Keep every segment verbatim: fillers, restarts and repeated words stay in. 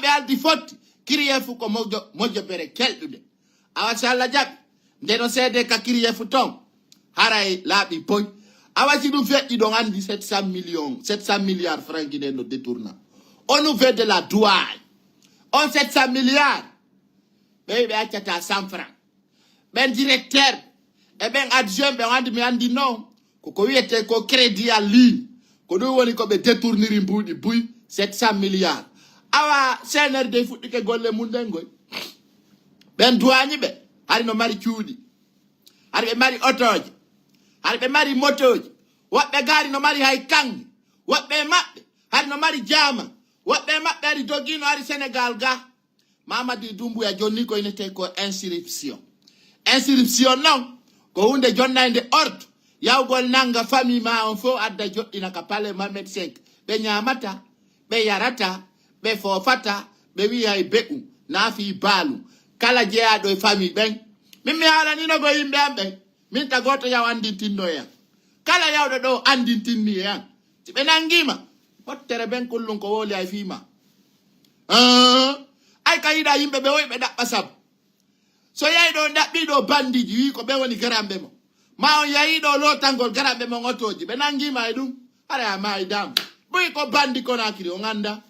Yaldi fotti, kiriyefu ko mojo, mojobere kelɗude. Awa si Allah jaɓi, nde no seede ka kiriyefu ton, haray laaɓi boy. Awa si ɗum feƴƴi ɗon, anndi sept cent millions, sept cent milliards francs guinéen no détourna. On ouvert de la douane. On sept cent milliards, ɓe ɓe accata cent francs. Ɓen directeur e ɓen adjoint ɓe, on anndi mi anndi non. Ko ko wiyetee ko crédit en ligne. Ko ɗum woni ko ɓe détourniri mbuuɗi buy sept cent milliards. Awa C N R D fuɗɗike golle mum ɗen ngoy. Ɓen duwaañi ɓe, hari no mari cuuɗi. Hari ɓe mari otooje. Hari ɓe mari motooje. Woɓɓe gaari no mari hay kaŋŋe. Woɓɓe e maɓɓe hari no mari jaama. Woɓɓe e maɓɓe hari dogiino hari Senegaal ga. Mamadi Doumbouya jonni ko inetee ko insurrection. Insurrection non ko huunde jonnaynde ordre, yawgol nannga famille ma on fof adda joɗɗina ka palais Mohamed cinq. Ɓe ñaamata, ɓe yarata, ɓe foofata, ɓe wiyay be'u, naafi baalu. Kala jeyaaɗo e famille ɓen. Min mi haalanino go yimɓe am ɓen. Min ta gooto yaw anndintinno e am. Kala yawɗo ɗo anndintinni e am. Si ɓe nanngiima, mottere ben kullum ko wowli ay fii ma. Ah, ay ka yiɗa yimɓe ɓe woy ɓe ɗaɓɓa sabu. So yahi ɗo ɗaɓɓi ɗo bandiji, wi ko ɓe woni garamɓe mo. Ma on yahi ɗo lotangol garamɓe mon otooji, ɓe nanngiima e ɗum. Hara a maayi dam. Buy ko bandi Konakiri, on annda.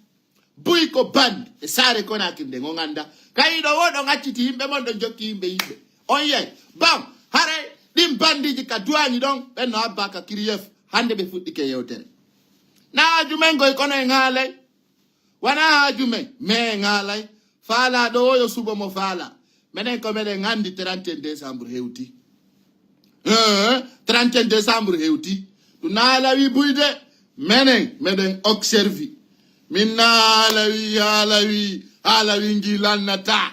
Buy ko bandi e saare Konakiri nden, on annda. Ka yiɗo wo ɗon acciti yimɓe mon, ɗon jokki yimɓe yimɓe. On yey. Bon, haray ɗin bandiji ka duwaañi ɗon, ɓen no abba ka kiriyef. Hannde ɓe fuɗɗike yewtere. Na haaju men goy kono en haalay. Wona haaju men, mais en haalay. Faalaaɗo o yo suɓo mo faala. Menen ko meɗen anndi trente et un décembre hewti. Eh, trente et un décembre hewti. Ɗum na haala wi buyde. Menen meɗen observi. Min na haala wi, haala wi, haala wi ngi lannata.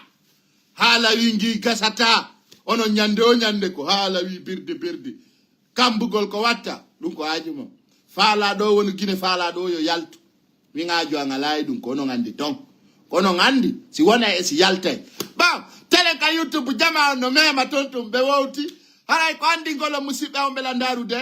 Haala wi ngi gasata. Onon ñande o ñande ko haala wi birde birde. Kambugol ko watta, ɗum ko haaju mon. Faalaaɗo o woni Gine, faalaaɗo o yo yaltu. Min haaju an alaa e ɗum, ko onon anndi ton. Ko onon anndi, si wona e si yaltay. Bon, tele ka YouTube, jama on no mema ton tum, ɓe wowti. Haray ko anndi ngolo musiɓɓe on ɓe landaaru de.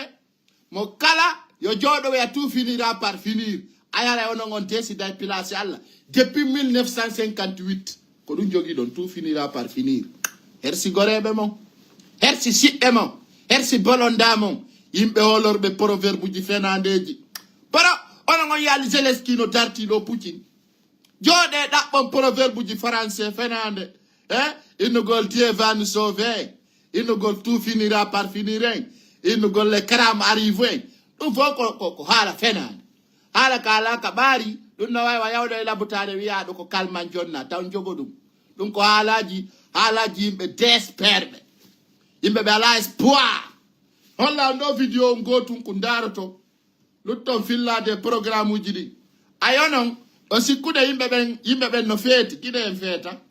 Mo kala yo jooɗo ya tout finira par finir. A yara onon on tesi day place Allah. Depuis mille neuf cent cinquante-huit, ko ɗum jogiɗon, tout finira par finir. Hersi goreeɓe mon, hersi siɓɓe mon, hersi bolonda mon, yimɓe hoolorɓe proverbe uji fenaandeeji. Kono onon on yaali Zelensky no darti ɗo Putin. Jooɗe ɗaɓɓon proverbe uji français fenaande. Eh? Innugol Dieu va nous sauver. Innugol tout finira par finir en. Innugol le cram arrive en. Ɗum fof ko, ko, ko haala fenaande. Haala ka alaa ka ɓaari, ɗum no wawi wa yawde e labutaare wiyaaɗo ko kalman jonna, taw jogo ɗum. Ɗum ko haalaaji, haalaaji yimɓe désespéré ɓe. Yimɓe ɓe alaa espoir. Holla on ɗo vidéo on gootum ko ndaaroto. Lutton fillaade programme uji ɗi. Ayo non, o sikkude yimɓe ɓen, yimɓe ɓen no feeti, gine en feeta.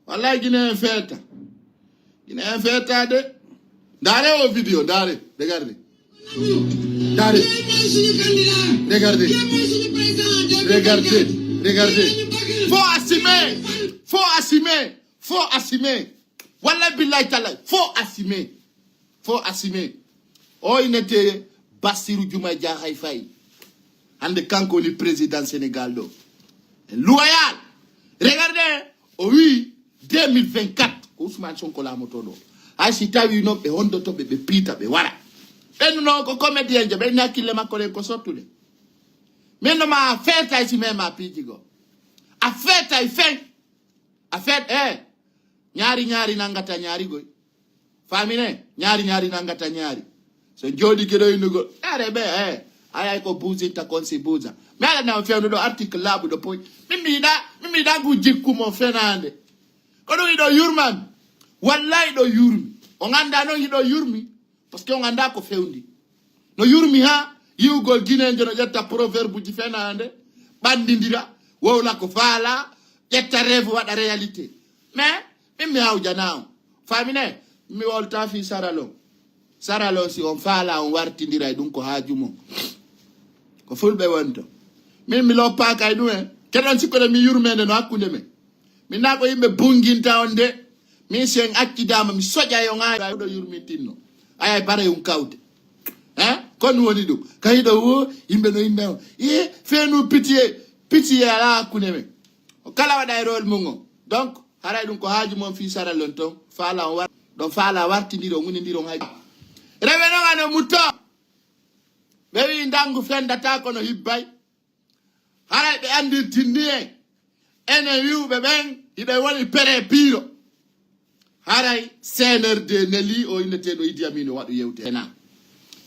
Wallahi gine en feeta. Gine en feeta de. Ndaare o vidéo, ndaare, regardez. Ndaare. Regardez. Regardez, regardez. Faut assumer. Faut assumer. Faut assumer. Wallahi billahi tallahi. Faut assumer. Faut assumer. O inete Bassirou Diomaye Diakhar Faye. Hande kanko woni président Sénégal ɗo. Loyal. Regardez, o wi deux mille vingt-quatre ko Ousmane Sonko laamoto ɗo. Hay si tawi noon ɓe hondoto ɓe, ɓe piita, ɓe wara. Ɓen no ko comédien je, ɓen hakkille makko ɗen ko sottude. Min no ma feetay si mema piiji go. A feetay fen. A feet, eh. Ñaari, ñaari nangata ñaari goy. Famine, ñaari, ñaari nangata ñaari. So jooɗi keɗo innugol. Are ɓe, eh. Ayay ko buusinta kon si buusa. Mi ala na fewndo ɗo article laaɓuɗo poy. Min mi yiɗa, min mi yiɗa ngu jikku mo fenaande. Ko ɗum iɗo yurmami. Wallahi ɗo yurmi. O ngannda noon hiɗo yurmi. Parce que on annda ko fewndi. No yurmi ha yiwgol Guinéen jo no ƴetta proverbe uji fenaande, ɓanndindira, wowla ko faala, ƴetta rêve waɗa réalité. Mais min mi hawjana on. Famine, mi wolta fi saralon. Saralon si on faala on wartindira e ɗum ko haaju mon. Ko fulɓe wonto. Min mi loppaaka e ɗum en. Keɗon sikkoɗe mi yurmende no hakkunde men. Min na ko yimɓe bunginta on de. Min si en accidaama mi soƴa yo ŋaayo ɗo yurmintinno. Ayay bare un kawte. Hein? Kon woni ɗum. Kayiɗo wo yimɓe no yimɓe on. Ye, fais-nous pitié. Pitié alaa hakkunde men. O kala waɗa e rôle mum on. Donc, haray ɗum ko haaju mon fii saralon ton. Faala on war, ɗon faala wartindiro, ŋunidiron hay. Rewe non ano mutto. Ɓe wi'i ndangu fendata kono hibbay. Haray ɓe andirtinni en. Enen wi'uɓe ɓen, hiɓe woni pere piiro. Haray C N R D neli o inneteeɗo Idi Amin o waɗu yewte na.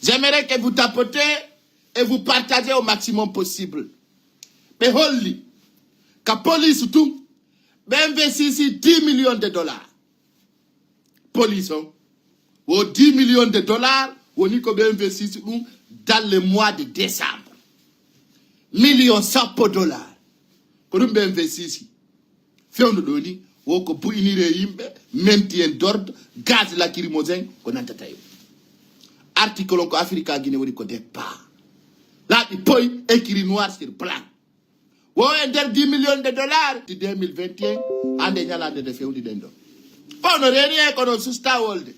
J'aimerais que vous tapotez et vous partagez au maximum possible. Ɓe holli ka police tun ɓe investisi dix millions de dollars. Police on wo dix millions de dollars woni ko ɓe investisi ɗum dans le mois de décembre. Million sappo dollars ko ɗum ɓe investisi. Fewndo ɗo ni wo ko bu'inire yimɓe, maintien d'ordre, gaz lacrymogène ko nantata e. Article on ko Africa Guinée woni ko départ. Laaɓi poy écrit noir sur blanc. Wo e nder dix millions de dollars ti deux mille vingt et un hande ñalande nde fewndi ɗen ɗo. Fof no reeni e kono susta wolde.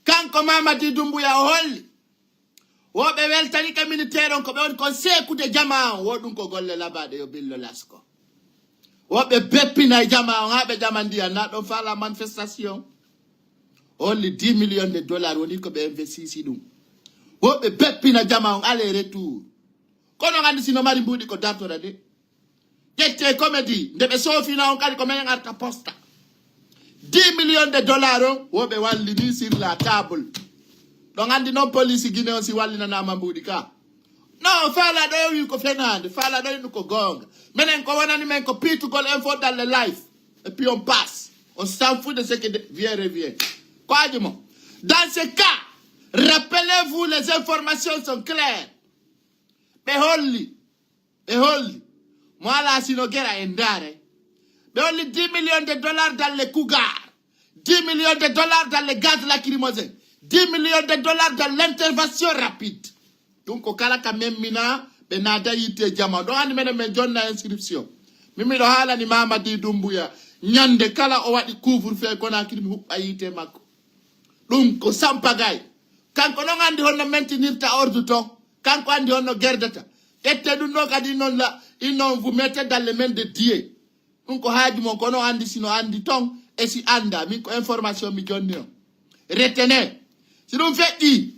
Kanko Mamadi Doumbouya o holli wo ɓe weltani ka militaire on ko ɓe woni kon sekude jama on, wo ɗum ko golle labaɗe yo billo lasko. Wo ɓe beppina e jama on ha ɓe jama ndiyan na ɗon faala manifestation. O holli dix millions de dollars woni ko ɓe investisi ɗum. Wo ɓe beppina jama on aller retour. Kono on andi sino mari mbuuɗi ko dartora de. Ƴette comédie nde ɓe soofina on kadi ko menen arta posta. Dix millions de dollars on wo ɓe wallini sur la table. Ɗon andi non police Guinée on si wallinanama mbuuɗi ka. Non, faala ɗo wi ko fenande, faala ɗo innu ko gonga. Menen ko wonani men ko piitugol info dans le life. Et puis on passe. On s'en fout de ce qui de- vient revient. Ko aji mo. Dans ce cas, rappelez-vous, les informations sont claires. Ɓe holli, ɓe holli. Mo ala sino gera e ndaare. Ɓe holli dix millions de dollars dans le cougar. Dix millions de dollars dans le gaz lacrymogène. Dix millions de dollars dans l'intervention rapide. Ɗum ko kala ka memmina ɓe naada yitte jama. Ɗo andi menen men jonna inscription. Min miɗo haalani Mamadi Doumbouya. Ñande kala o waɗi couvre-feu Conakry mi huɓɓa yiite makko. Ɗum ko sampagay. Kanko non andi honno mentinirta ordre ton. Kanko andi honno gerdata. Ƴette ɗum ɗo kadi non la, innon vous mettez dans les mains de Dieu. Ɗum ko haaju mon kono andi sino andi ton e si anda. Min ko information mi jonni on. Retenez. Si ɗum feƴƴi,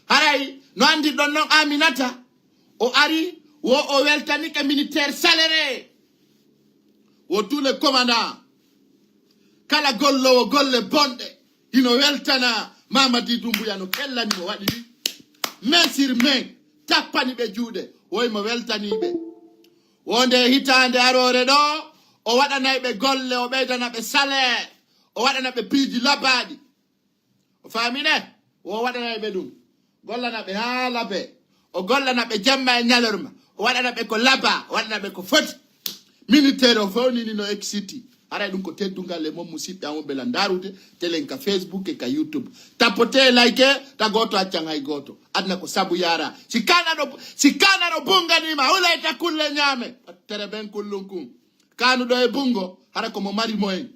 haray no andi ɗon non Aminata. O ari, wo o weltanike militaire salere. Wo tous les commandants. Kala gollowo golle bonɗe. Hino weltana Mamadi Doumbouya no hellani mo waɗi ni. Main sur main, tappani ɓe juuɗe, woy mo weltani ɓe. Wonde hitaande aroore ɗo, o waɗanay ɓe golle, o ɓeydana ɓe salaire, o waɗana ɓe piiji labaaɗi. O faami ne? Wo waɗanay ɓe ɗum. Gollana ɓe haa labe. O gollana ɓe jemma e ñalorma. O waɗana ɓe ko laba, o waɗana ɓe ko foti. Militaire o fof ni no exciti. Haray ɗum ko teddungal e mon musidɓe am wonɓe la ndarude telen ka Facebook e ka YouTube. Tapote like ta gooto accan hay gooto. Adna ko sabu yara. Si kana ɗo si kana ɗo bunganima hulay ta kulle ñaame. Tere ben kullun kun. Kanu ɗo e bungo hara ko mo mari moyen.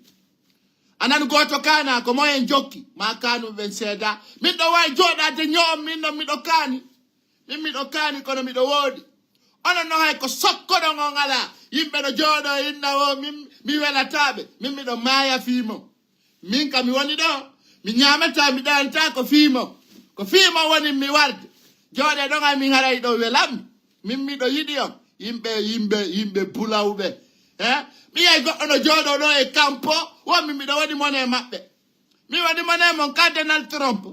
Anan gooto kana ko moyen jokki ma kanu ɓen seeda. Min ɗo wawi jooɗade ñoom min ɗon miɗo kaani. Min miɗo kaani kono miɗo woodi. Onon non hay ko sokkoɗon on alaa. Yimɓe no jooɗo inna o min mi welataɓe. Min miɗo maaya fiimo. Min ka mi woni ɗo. Mi ñaamata mi ɗaanta ko fiimo. Ko fiimo woni mi warde. Jooɗe ɗon ay min haray ɗo welammi. Min miɗo yiɗi on. Yimɓe yimɓe yimɓe bulawɓe. He? Mi yay goɗɗo no jooɗo ɗo e kampo. Wonmi miɗo waɗi mone maɓɓe. Mi waɗi mone mon ka Donald Trump.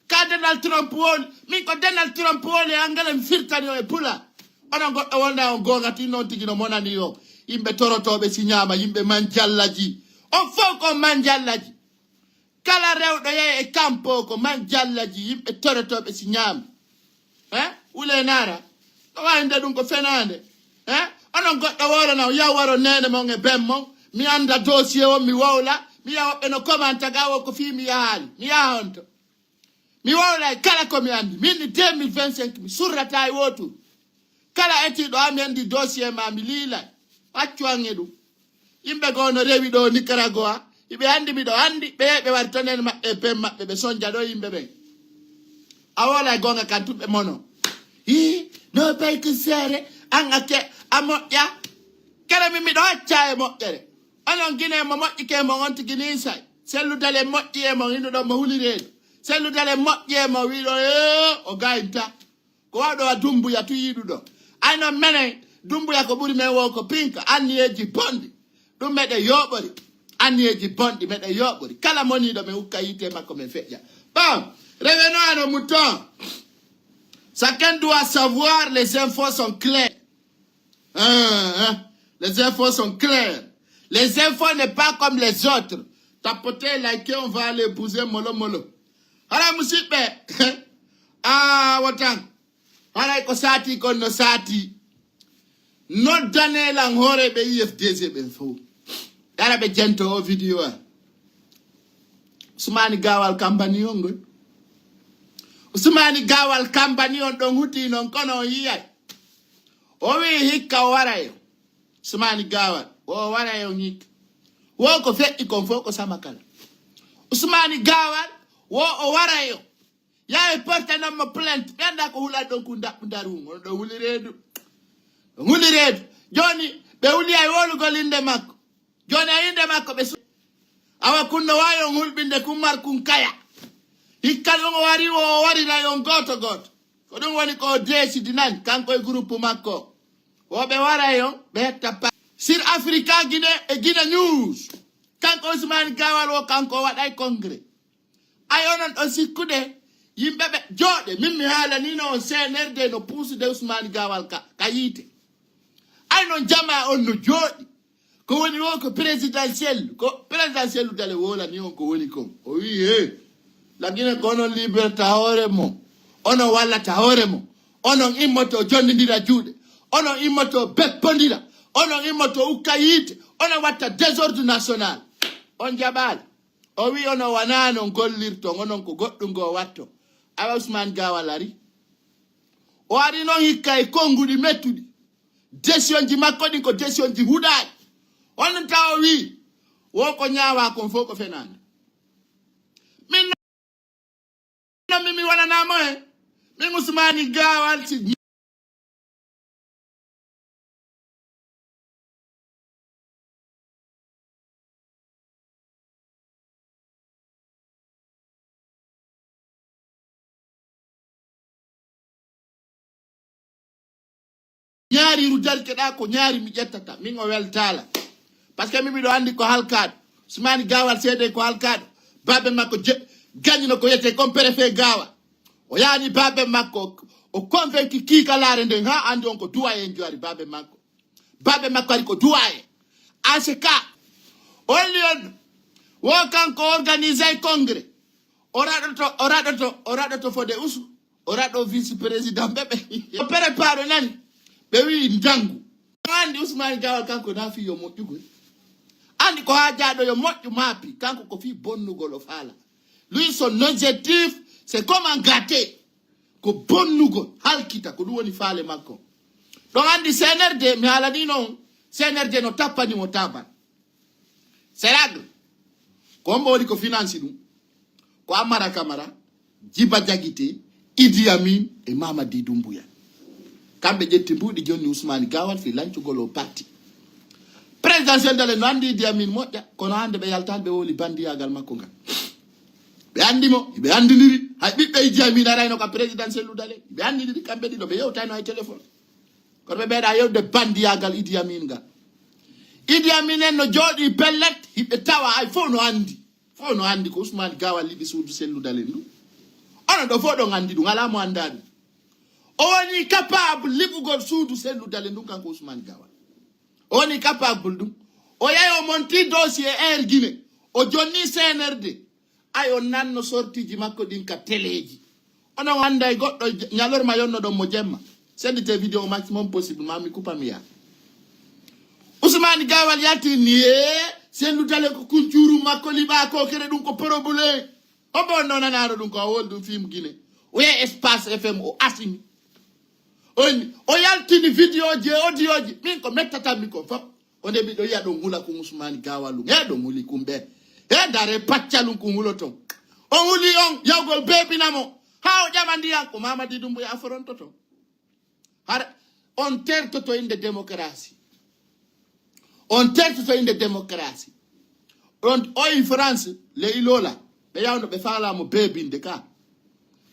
Ka Donald Trump woni, min ko Donald Trump woni e angale mi firtani o e pula. Onon goɗɗo wonda on gonga tin noon tigi no monani o. Yimɓe torotoɓe si ñaama, yimɓe man jallaji. On fof ko man jallaji. Kala rewɗo yehi e kampo ko man jallaji, yimɓe torotoɓe si ñaama. He? Wule naara. Ko wawinde ɗum ko fenande. He? Onon goɗɗo wowlana o yaw waro nene mon e ben mon. Mi anda dossier o mi wowla. Mi yawa ɓe no commenta ga o ko fii mi yahaali. Mi yaha on to. Mi wowlay kala ko mi andi. Min ni deux mille vingt-cinq mi surrata e wotu. Kala etiɗo ami andi dossier ma mi liilay. Accu an e ɗum. Yimɓe goo no rewi ɗo Nicaragua. Iɓe andi miɗo andi ɓe ɓe wari tonen maɓɓe e ben maɓɓe ɓe sonja ɗo yimɓe ɓen. A wowlay gonga kan tun ɓe mono. Hi no pay ko seere. An a ke a moƴƴa. Kere min miɗo acca e moƴƴere. Onon Gine mo moƴƴi ke mo on tigi ni say. Sellu Dale moƴƴi e mo hinnuɗo mo huli reedu. Sellu Dale moƴƴi e mo wiɗo e o gaynta. Ko wawɗo wa Dumbuya tu yiɗuɗo. Ay non menen Dumbuya ko ɓuri men wo ko pinka anniyeeji bonɗi. Ɗum meɗen yooɓori. Anniyeeji bonɗi meɗen yooɓori. Kala moniiɗo men ukka yiite makko men feƴƴa. Bon, revenons à nos moutons. Chacun doit savoir les infos sont claires. Hein, hein. Les infos sont claires. Les infos n'est pas comme les autres. Tapotez, likez, on va aller bouger mollo mollo. Hala musidɓe. Ah, watan. Haray ko saati kon no saati. Noddanee lan hooreeɓe U F D G ɓen fow. Yara ɓe jento o vidéo a. Usmani Gawal kambani on ngol. Usmani Gawal kambani on ɗon huti non kono on yiyay. O wi'i hikka o warayo. Usmani Gawal wo o warayo hikka. Wo ko feƴƴi kon fow ko sama kala. Usmani Gawal wo o warayo. Yawi porte non mo plainte. Ɓe annda ko hulani ɗon kun daɓɓu ndaru. Onon ɗo huli reedu. Huli reedu. Joni ɓe huli ay wolugol innde makko. Joni a innde makko ɓe su-, awa kun no wawi on hulɓinde kun mar kun kaya. Hikka ɗum o wari wo o wariray on gooto gooto. Ko ɗum woni ko o décidi nan kanko e groupe makko. Wo ɓe waray on ɓe hetta pa. Sur Africa Guinée e Guinée News. Kanko Ousmane Gawal wo kanko o waɗay congrès. Ay onon ɗon sikkude yimɓe ɓe jooɗe. Min mi haalanino on C N R D no puusude Ousmane Gawal ka, ka yiite. Ay non jama on no jooɗi. Ko woni wo ko présidentiel, ko présidentiel dale wolani on ko woni kon. O wi he, lagine ko onon liberta hoore mo, onon wallata hoore mo, onon immoto jondindira juuɗe, onon immoto beppondira, onon immoto ukka yiite, onon watta désordre national. On jaɓaali. O wi ono wanaano gollirton, onon ko goɗɗum goo watto. Awa Ousmane Gawal ari. O ari noon hikka e konnguɗi mettuɗi. Décision ji makko ɗin ko décision ji huɗaaɗi. Onon tawa o wi wo ko ñaawa kon fof ko fenaande. Min non min mi wonanaamo he. Min Ousmane Gawal si ñaari ru jarkeɗa ko ñaari mi ƴettata min o weltala. Parce que min miɗo andi ko halkaɗo. Ousmane Gawal seede ko halkaɗo. Babe makko je gañino ko yete comme préfet Gawa. O yani babe makko o convaincu kiikalare nden ha andi on ko duwa en joari babe makko. Babe makko ari ko duwa en. En ce cas, on lion wo kanko organise congrès. O raɗoto o raɗoto o raɗoto fode usu. O raɗo vice président ɓe ɓe o prépare nani. Ɓe wi ndangu. Andi Ousmane Gawal kanko na fi yo moƴƴugol. Andi ko ha jaaɗo yo moƴƴu maapi kanko ko fi bonnugol o faala. Lui son objectif c'est comment gâter. Ko bonnugol halkita ko ɗum woni faale makko. Ɗon andi C N R D mi haalani noon. C N R D no tappani mo taban. Seragle ko hombo woni ko finansi ɗum? Ko Amara Kamara, Jiba Jagite, Idi Amin e Mamadi Dumbuya. Kamɓe ƴetti mbuuɗi jonni Ousmane Gawal fi lancugol o parti présidentiel dale no andi Idi Amin moƴƴa kono hande ɓe yaltani ɓe woli bandiyagal makko ngal. Ɓe andi mo ɓe andidiri hay ɓiɓɓe Idi Amin arayno ka présidentiel dale ɓe andidiri kamɓe ɗiɗo ɓe yewtayno hay téléphone. Kono ɓe ɓeeɗa yewde bandiyagal Idi Amin ngal. Idi Amin en no jooɗi pellet hiɓe tawa hay fof no andi. Fof no andi ko Ousmane Gawal liɓi suudu sellu dalen ndu. Onon ɗo fof ɗon andi ɗum ala mo anda ɗum. O woni capable liɓugol suudu sellu dalen ndun kanko Ousmane Gawal. O woni capable ɗum. O yahi o monti dossier Air Guinée. O jonni C N R D. Ay on nanno sortiji makko ɗin ka teleji. Onon anda e goɗɗo ñalorma yonnoɗon mo jemma. Sendite vidéo maximum possible ma mi kupa mi yaa. Ousmane Gawal yaltini e sellu dale ko kuncuru makko liɓa ko kere ɗum ko problème. Hombo on nonanaɗo ɗum ko a wol ɗum film Guinée. O yahi espace F M o asini. On o yaltini vidéo ji e audio ji min ko mettatanmi kon fof. Ko nde miɗo yiya ɗon hula ko Ousmane Gawal ɗum he ɗon huli kumɓe he dare pacca ɗum ko huloton. On huli on yawgol beebina mo ha o ƴama ndiyan ko Mamadi Dumbuya forontoto. Hara On tertoto innde démocratie. On tertoto innde démocratie. On oyi France, le ilola. Ɓe yawno ɓe faalamo beebinde ka.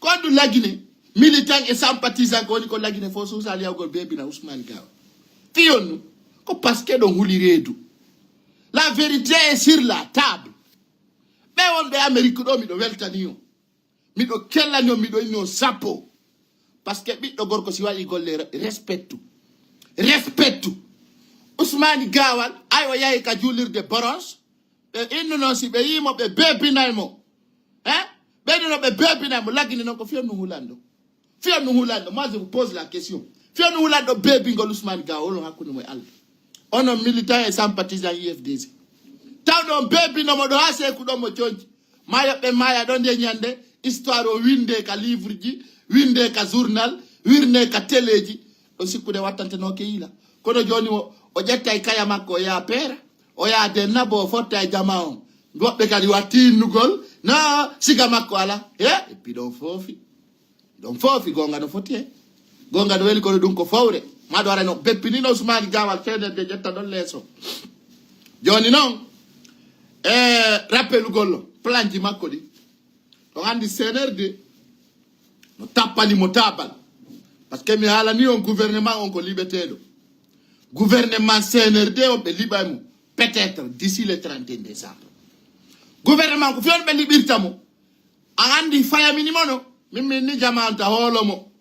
Ko andu lagine, militant et sympathisant ko woni ko lagine fo suusal yawgol beebina Ousmane Gawa. Fiyonnu, ko parce que ɗon huli reedu. La vérité est sur la table. Ɓe wonɓe Amérique ɗo miɗo weltani on. Miɗo kellani on, miɗo inni on sappo. Parce que ɓiɗɗo gorko si waɗi golle re- respectu. Respectu. Ousmane Gawal, ay o yahi ka juulirde Boros. Ɓe innuno si ɓe yimo ɓe bebinay mo. Hein? Ɓe innuno ɓe bebinay mo. Lagine noon ko fiyonnu hulanɗo. Fiyonnu hulanɗo. Moi, je vous pose la question. Fiyonnu hulanɗo bebingol Ousmane Gawal on hakkunde mo e Allah. Onon militant et sympathisant U F D C. Tawɗo on bebino mo ɗo haa seeku ɗon mo conci. Maayoɓe maaya ɗon nde ñande, histoire o winde ka livre ji, winde ka journal, winde ka téléji. Ɗo sikkude wattantenoke yila. Kono jooni o, o ƴetta e kaya makko, o yaha peera, o yaha denna bo o fotta e jama on. Woɓɓe kadi watti innugol, na siga makko ala. He, eppi ɗon foofi. Ɗon foofi goonga no foti he. Goonga no weli kono ɗum ko fowre. Maɗo ara no beppinino Ousmane Gawal fenerde ƴetta ɗon leeso. Jooni noon, e rappelugol planji makko ɗi. On anndi C N R D no tappani mo taabal. Parce que mi haalani on gouvernement on ko liɓeteeɗo. Gouvernement C N R D on ɓe liɓay mo peut-être d'ici le trente et un décembre. Gouvernement ko fiyon ɓe liɓirta mo. A anndi fayamini mo no. Min min ni jamaanta hoolo mo.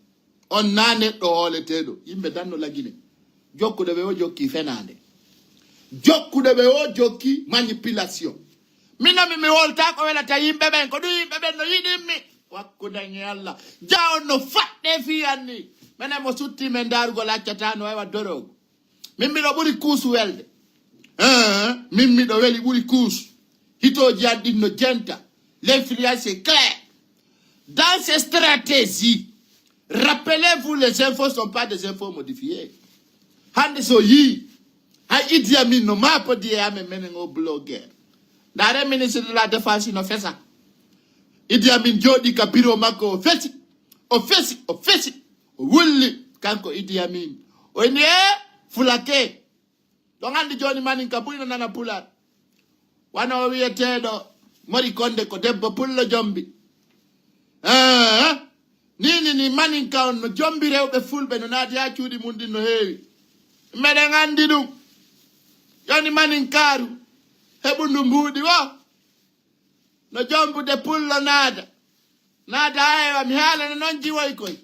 On na neɗɗo hooleteeɗo. Yimɓe danno lagine. Jokkuɗo ɓe o jokki fenaande. Jokkuɗo ɓe o jokki manipulation. Min no mi mi wolta ko welata yimɓe ɓen. Ko ɗum yimɓe ɓen no yiɗimmi. Wakkude e Allah. Ja on no faɗɗe fii anni. Menen mo sutti men daarugol accata no ewa dorogo. Min miɗo ɓuri kuusu welde. Eh, min miɗo weli ɓuri kuusu. Hitooji an ɗin no jenta. L'influence est claire. Dans ces stratégies, rappelez-vous, les infos sont pas des infos modifiées. Hande so yi, hay Idi Amin no mapodi e amen menen o blogueur. Ndaare ministre de la défense no fesa. Idi Amin jooɗi ka bureau makko o fesi, o fesi, o fesi, o wulli kanko Idi Amin. O ini e fulake. Ɗon anndi jooni manin ka buyno nana pular. Wano o wiyeteeɗo Mori Konde ko debbo pullo jombi. Eh, ni, ni, ni manin ka on no jombi rewɓe fulɓe no naati haa cuuɗi mum ɗin no heewi. Meɗen anndi ɗum. Jooni manin kaaru heɓundu mbuuɗi wo. No jombude pullo naada. Naada ayewa mi haalana noon jiwoy koy.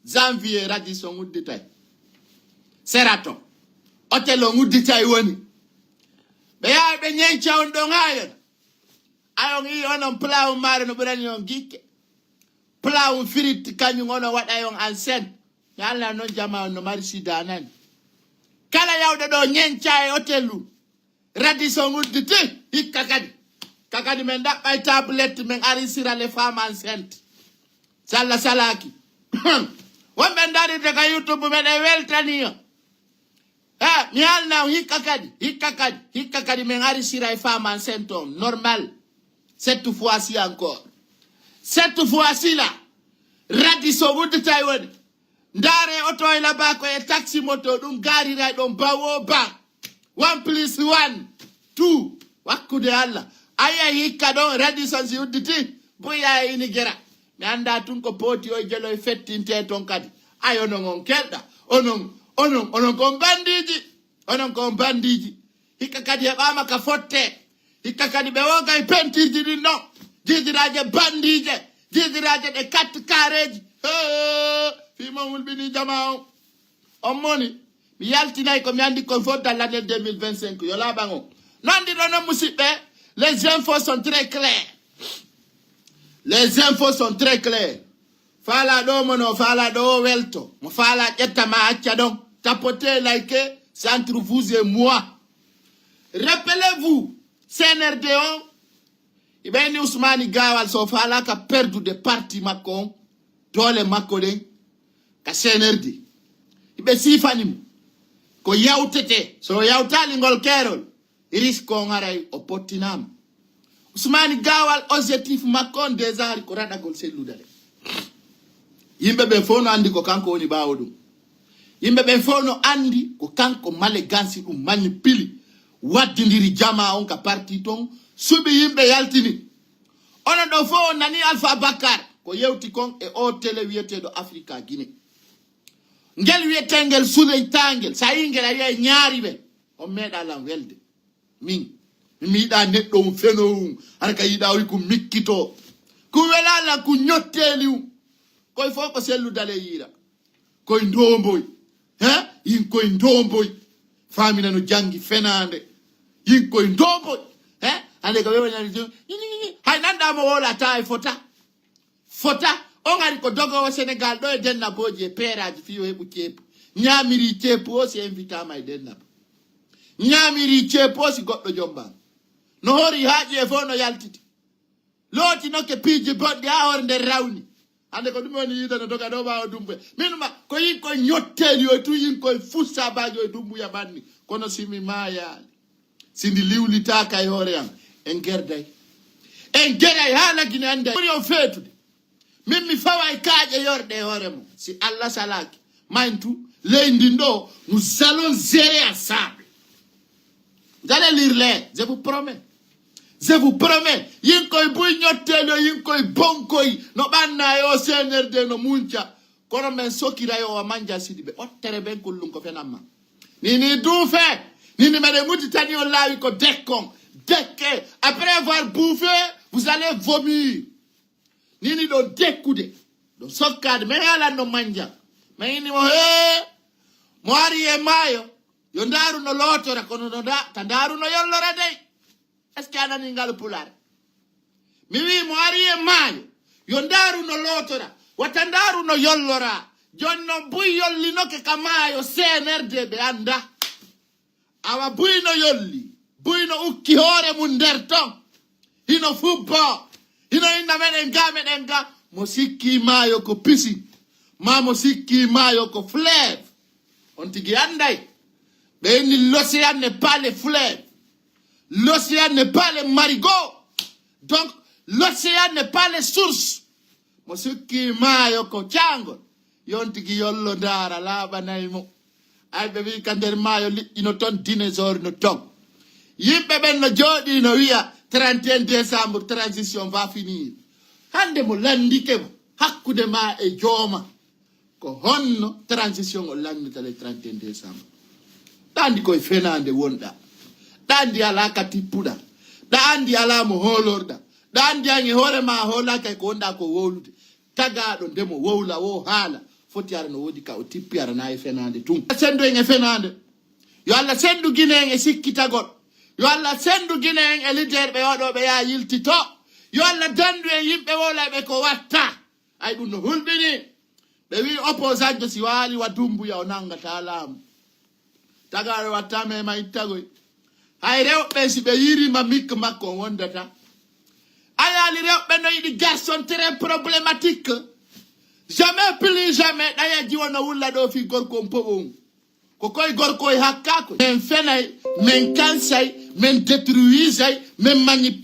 Janvier Radisson udditay. Seraton. Hotel on udditay woni. Ɓe yaha ɓe ñenca on ɗon haa yona. Ayon ii onon plat on maare no ɓurani on gikke. Plat on fritti kañum onon waɗay on enceinte. Mi alna noon jama on no mari sida nani. Kala yawɗo ɗo ñenca e hotel ɗum. Radisson udditi, hikka kadi. Ka kadi men ɗaɓɓay tablette men arisira les femmes enceintes. Salla salaki. Wonɓe darirde ka YouTube meɗen weltani yo. Ha, mi halna on hikka kadi, hikka kadi, hikka kadi men arisira e femmes enceintes on, normal. Cette fois-ci encore. Cette fois-ci là, Radisson udditay woni. Ndaare oto e laba ko e taxi moto ɗum gaariray ɗon bawo ba. One plus one, two. Wakkude Allah. Ayi ayi hikka ɗon Radisson si udditi. Buya e inigera. Mi annda tun ko pooti o jelo e fettinte ton kadi. Ay onon on kelɗa. Onon, onon, onon kon bandiji. Onon kon bandiji. Hikka kadi heɓaama ka fotte. Hikka kadi ɓe wogay pentirji ɗin ɗon. Jiidiraaje bandiije. Jiidiraaje ɗe katte kareeji. Hee, fii mon hulɓini jama on. On moni. Mi yaltinay ko mi anndi kon fof dans l'année deux mille vingt-cinq. Yo laaɓan on. Noon ɗiɗo noon musiɓɓe. Les infos sont très clairs. Les infos sont très clairs. Faala ɗo mo no faala ɗo o welto. Mo faala ƴetta ma acca ɗon. Tapotez, likez, c'est entre vous et moi. Rappelez-vous, C N R D on, iɓe ni Ousmane Gawal so faalaka perdude parti makko on, doole makko ɗen, ka C N R D. Iɓe siifani mo. Ko yawtete, so yawtaali ngol keerol, risque on haray o pottinaama. Ousmane Gawal objectif makko on déjà hari ko raɗagol selludere. Yimɓe ɓe fof no anndi ko kanko woni ɓaawo ɗum. Yimɓe ɓen fof no anndi ko kanko Male Gansi ɗum manipili, waddindiri jamaa on ka parti ton, suɓi yimɓe yaltini. Onon ɗo fof on nani Alpha Bakar ko yewti kon e o télé wiyeteeɗo Africa Guinée. Ngel wiyetengel Suley Tangel, sa yi ngel a wiya e ñaari ɓe, on meeɗa lan welde. Min, mi yiɗa neɗɗo um feno um, hara ka yiɗa wi ko mikkito. Ko welala ko ñotteli um. Koy fof ko sellu dale yiira. Koy ndomboy. He? Yin koy ndomboy. Famina no jangi fenande. Yin koy ndomboy. He? Ande ko wewa ñande. Hay nanda mo wola ta e fota. Fota. On ari ko dogowo Sénégal ɗo e dennabooji e peeraaji fii o heɓu ceepu. Ñaamiri ceepu o si invitama e dennabo. Ñaamiri ceepu o si goɗɗo jombama. No hori haaƴi e fof no yaltiti. Looti nokke piiji bonɗi haa hoore nder rawni. Hande ko ɗum woni yiide no doga ɗo ɓaawo dumbuya. Min ma ko yin ko ñotteeli o tu yin koye fussabaaji o e dumbuya ɓanni. Kono si mi maayaali. Si ndi liwlitaaka e hoore am, en gerday. En geray haa lagine annda ɓuri on feetude. Min mi fawa e kaaƴe yorɗe e hoore mum. Si Allah salaaki, mayntu, ley ndin ɗo, nous allons gérer ensemble. Vous allez lire les, je vous promets. Je vous promets. Yin koye buy ñotteeli o, yin koye bonkoy, no ɓanna e o C N R D no munca. Kono men sokira yo o manja sidi ɓe ottere ɓen kullum ko fenamma. Nini duufe, nini meɗe mutitani on laawi ko dekkon. Dekke, après avoir bouffé, vous allez vomir. Nini ɗon dekkude, ɗon sokkaade, men alan no manja. Men inni mo, hee, mo ari e maayo, yo ndaaru no lootora, kono no nda-, ta ndaaru no yollora dey. Est-ce que a nani ngal pulaar? Mi wii mo ari e maayo, yo ndaaru no lootora, wata ndaaru no yollora. Jooni noon buy yollinoke ka maayo C N R D ɓe annda. Awa buy no yolli, buy no ukki hoore mum nder ton. Hino fubbo, hino inna meɗen ga, meɗen ga. Mo sikki maayo ko piscine, ma mo sikki maayo ko fleuve. On tigi anday. Ɓe inni l'océan n'est pas le fleuve. L'océan n'est pas le marigot. Donc, l'océan n'est pas les sources. Mo sikki maayo ko caangol. Yon tigi yollo ndaara laaɓanay mo. Ay ɓe wi ka nder maayo liƴƴi no ton, dinosaure no ton. Yimɓe ɓen no jooɗi no wiya trente et un décembre, transition va finir. Hande mo landike mo hakkude ma e jooma. Ko honno transition o lanndata le trente et un décembre? Ɗa anndi koye fenaande wonɗa. Ɗa anndi alaa ka tippuɗa. Ɗa anndi alaa mo hoolorɗa. Ɗa anndi an e hoore ma a hoolaaki hay ko wonɗa ko wowlude. Tagaaɗo nde mo wowla wo haala. Foti ara no woodi ka o tippi ara na e fenaande tun. Senndu en e fenaande. Yo Allah senndu Gine en e sikkitagol. Yo Allah senndu Gine en e leader ɓe waɗooɓe yaa yiltito. Yo Allah danndu en yimɓe wowlayɓe ko watta. Ay ɗum no hulɓini. Ɓe wi opposant si waali wa dumbuya o nangata laamu. Tagaaɗo watta mema ittagoy. Hay rewɓe si ɓe yirima mik makko on wondata. A yaali rewɓe no yiɗi garçon très problématique. Jamais plus jamais ɗaya jiwo no wulla ɗo fi gorko on poɓo on. Ko koye gorko e hakkaako. Men fenay, men kansay, men détruisay, men manipulay.